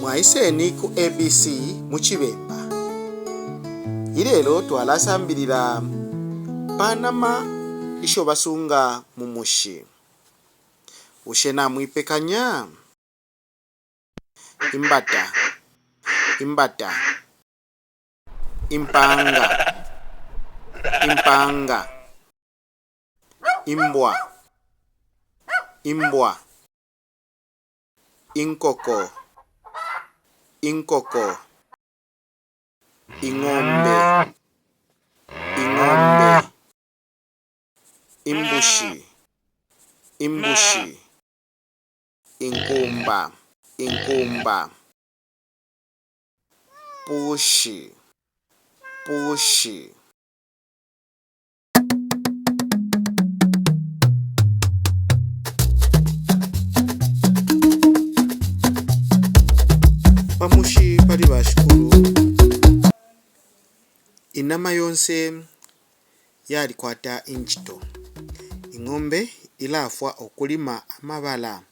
Mwaiseni ku ABC mu Cibemba. Ilelo twalasambilila pa nama isho basunga mu mushi. Bushe namuipekanya? Imbata, imbata, impaanga, impaanga, imbwa, imbwa, inkoko, inkoko, ing'ombe, ing'ombe, imbushi, imbushi. Inkumba, inkumba, pushi, pushi. Pa mushi pali ba shikulu, inama yonse yalikwata incito. Ing'ombe ilafwa ukulima amabala.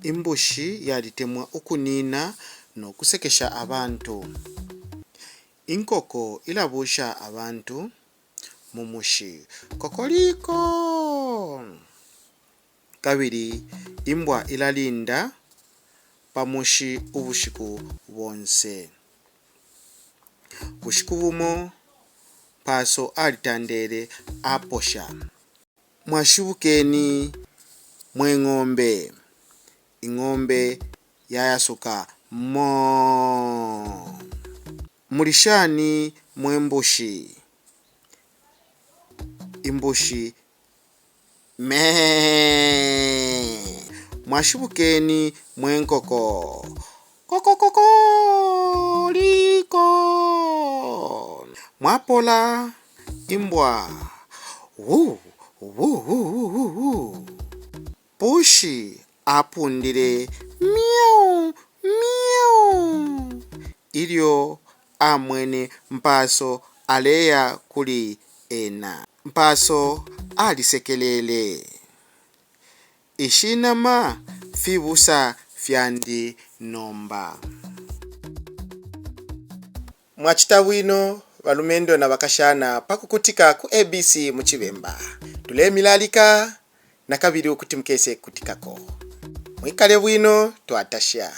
Imbushi yalitemwa ukunina no kusekesha abantu. Inkoko ilabusha abantu mu mushi kokoliko! Kabili imbwa ilalinda pa mushi ubushiku bonse. Bushiku bumo Mpaso alitandele aposha. Mwashibukeni mwe ng'ombe! Ing'ombe yayasuka, Moo! Muli shani mwe mbushi? Imbushi Mee! Mwashibukeni mwe nkoko! Kokokoko liko! Mwapola imbwa! Wu! Wu! Wu! Wu! Wu! Pushi apundile Meow! Meow! ilyo amwene Mpaso aleya kuli ena. Mpaso alisekelele. Ishi nama fibusa fyandi nomba. Mwacita bwino balumendo na bakashana pa kukutika ku ABC mu Cibemba. Tulemilalika na kabili ukuti mukese kutikako. Mwikale bwino, twatasha.